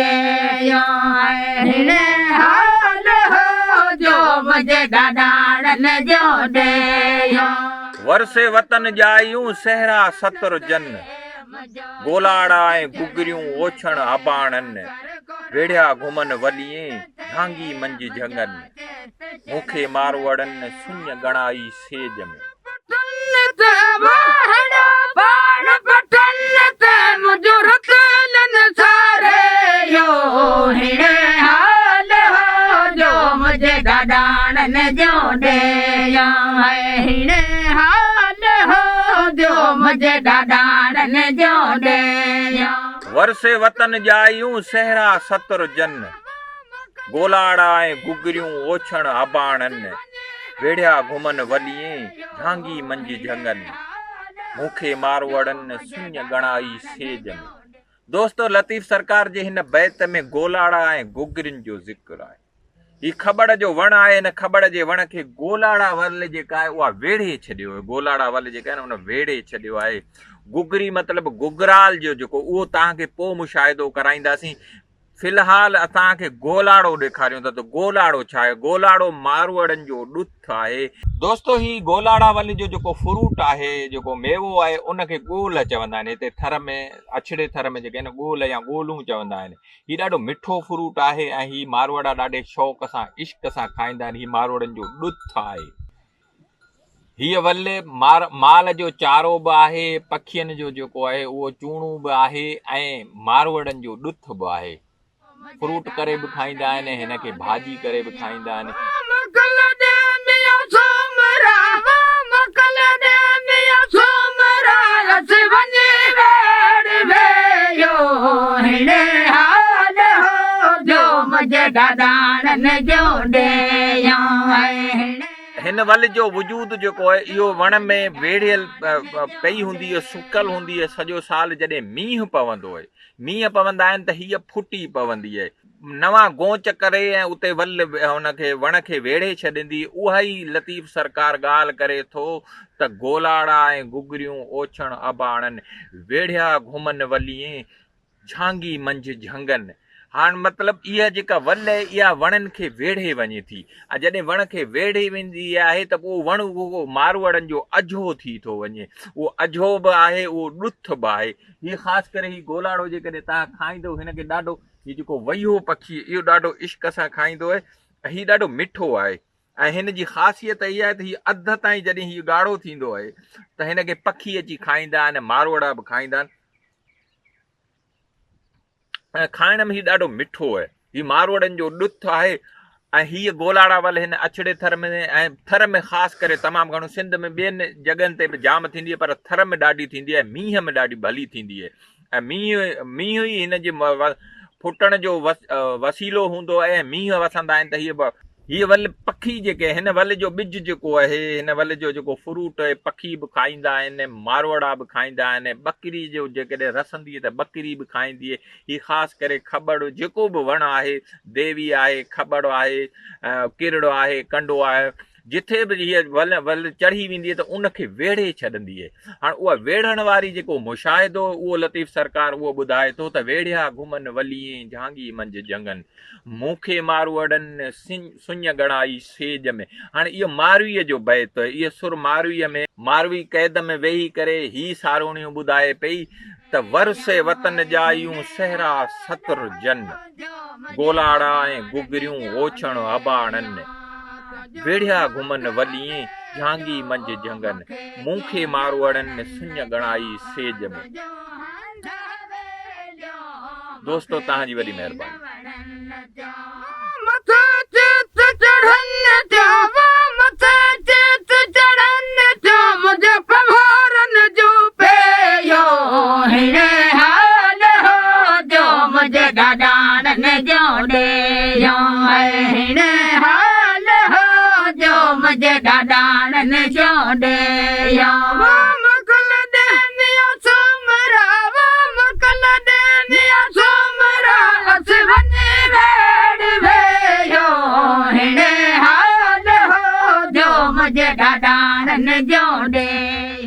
ڏيو هيڻي حال هو جو منهنجي ڏاڏاڻن جو ڏيو. ورثي وطن ڄايون سهرا ستر جن، گولاڙا ۽ گگريون اوڇڻ اباڻن، ويڙهيا گهمن وليين جهانگي منجهه جهنگن، مون کي ماروئڙن سڃ ڳڻائي سيج ۾. پٽن تي واهڙا پاڻ پٽن تي منهنجو رتلن ساريو هيڻي حال هو جو منهنجي ڏاڏاڻن جو ڏيو هيڻي حال هو جو منهنجي ڏاڏاڻن جو ڏيو. ورثي وطن ڄايون سهرا ستر جن، گولاڙا ۽ گگريون اوڇڻ اباڻن، ويڙهيا گهمن وليين جهانگي منجهه جهنگن، مون کي ماروئڙن سڃ ڳڻائي سيج ۾. دوستو لطيف سرڪار جي هن بيت ۾ گولاڙا ۽ گگرين جو ذڪر آهي. هي کٻڙ جو وڻ آهي، هن کٻڙ جي وڻ کي گولاڙا ول جيڪا آهي اها ويڙهي ڇڏيو آهي، گولاڙا ول جيڪا آهي نه ان ويڙهي ڇڏيو آهي. گگري مطلب گگرال جو جيڪو اهو توهان کي پوء مشاهدو ڪرائينداسين. في الحال اسان کي گولاڙو ڏيکاريون ٿا ته گولاڙو ڇا آهي؟ گولاڙو ماروئڙن جو ڏٿ آهي. دوستو هي گولاڙا ول جو جيڪو فروٽ آهي جيڪو ميوو آهي ان کي ڳول چوندا آهن هتي ٿر ۾ اڇڙي ٿر ۾ جيڪي آهن ڳول يا ڳولون چوندا آهن هي ڏاڍو مٺو فروٽ آهي ۽ هي ماروئڙا ڏاڍي شوق سان عشق سان کائيندا آهن هي ماروئڙن جو ڏٿ آهي. هيء ول مال جو چارو به آهي، پکين جو جيڪو آهي اهو چوڻو به آهي ۽ ماروئڙن جو ڏٿ به آهي. فروٽ ڪري به کائيندا آهن ۽ هن کي ڀاڄي ڪري به کائيندا آهن. موڪل ڏي ميان سومرا موڪل ڏي ميان سومرا اسين وڃي ويڙهه ويهيو هيڻي حال هو جو منهنجي ڏاڏاڻن جو ڏيهيو هيڻي. هن ول جو وجود جيڪو آهي اهو وڻ ۾ ويڙهيل پئي هوندي آهي، سڪل هوندي آهي، سڄو سال جڏهن مينهن پوندو آهي، مينهن پوندا آهن ته هيء ڦٽي پوندي آهي، نوان گونچ ڪري ۽ اتي ول هن کي وڻ کي ويڙهي ڇڏيندي، اها ئي لطيف سرڪار ڳالهه ڪري ٿو ته گولاڙا ۽ گگريون اوڇڻ اباڻن، ويڙهيا گهمن وليين، جھانگي منجھ جھنگن. هاڻ مطلب اها جيڪا ول آهي اها وڻن کي ويڙهي وڃي ٿي ۽ جڏهن وڻ کي ويڙهي ويندي آهي ته پوء وڻ اهو ماروئڙن جو اجهو ٿي ٿو وڃي. اهو اجهو به آهي اهو ڏٿ به آهي. هي خاص ڪري هي گولاڙو جيڪڏهن توهان کائيندو هن کي ڏاڍو هي جيڪو ويهو پکي اهو ڏاڍو عشق سان کائيندو آهي ۽ هي ڏاڍو مٺو آهي ۽ هن جي خاصيت اها آهي ته هي اڌ تائين جڏهن هي ڳاڙهو ٿيندو آهي ته هن کي پکي اچي کائيندا آهن ماروئڙا به کائيندا آهن. ۽ کائڻ ۾ هي ڏاڍو مٺو آهي. هي ماروئڙن جو ڏٿ آهي ۽ هيء گولاڙا ول هن اڇڙي ٿر ۾ ۽ ٿر ۾ خاص ڪري تمام گهڻو سنڌ ۾ ٻين جڳهن تي به جام ٿيندي آهي پر ٿر ۾ ڏاڍي ٿيندي آهي مينهن ۾ ڏاڍي ڀلي ٿيندي آهي ۽ مينهن مينهن ئي هن جي ڦٽڻ جو وسيلو هوندو آهي ۽ مينهن وسندا آهن ته هيء هيء ول پکي جيڪي هن ول جو ٻج جيڪو آهي، هن ول جو جيڪو فروٽ آهي، پکي به کائيندا آهن، ماروئڙا به کائيندا آهن، ٻڪري جو جيڪڏهن رسندي ته ٻڪري به کائيندي آهي. هي خاص ڪري کٻڙ جيڪو به وڻ آهي، ديوي آهي، کٻڙ آهي، ڪرڙ آهي، ڪنڊو آهي، جٿي به هيء ول ول چڙهي ويندي آهي ته ان کي ويڙهي ڇڏندي آهي. هاڻ اها ويڙهڻ واري جيڪو مشاهدو اهو لطيف سرڪار اهو ٻڌائي ٿو ته ويڙهيا گهمن وليين جهانگي منجهه جهنگن. مون کي ماروئڙن سڃ ڳڻائي سيج ۾. هاڻي اهو مارويء جو بيت آهي. اهو سر مارويء ۾. ماروي قيد ۾ ويهي ڪري هي ساروڻيون ٻڌائي پئي ته ورثي وطن ڄايون سهرا ستر جن، گولاڙا ۽ گگريون اوڇڻ اباڻن، ويڙهيا گهمن وليين جهانگي منجهه جهنگن، مون کي ماروئڙن سڃ ڳڻائي سيج ۾. دوستو توهان جي وڏي مهرباني. مٿي چت چڙهن ٿيا مٿي چت چڙهن ٿيا منهنجي پنهوارن جو پيو هيڻي حال هو جو منهنجي ڏاڏاڻن جو ڏيهيو هيڻي حال هو جو منهنجي ڏاڏاڻن جو ڏيهيو. موڪل ڏي ميان سومرا موڪل ڏي ميان سومرا اسين وڃي ويڙهه ويهيو هيڻي حال هو جو منهنجي ڏاڏاڻن جو ڏيهيو.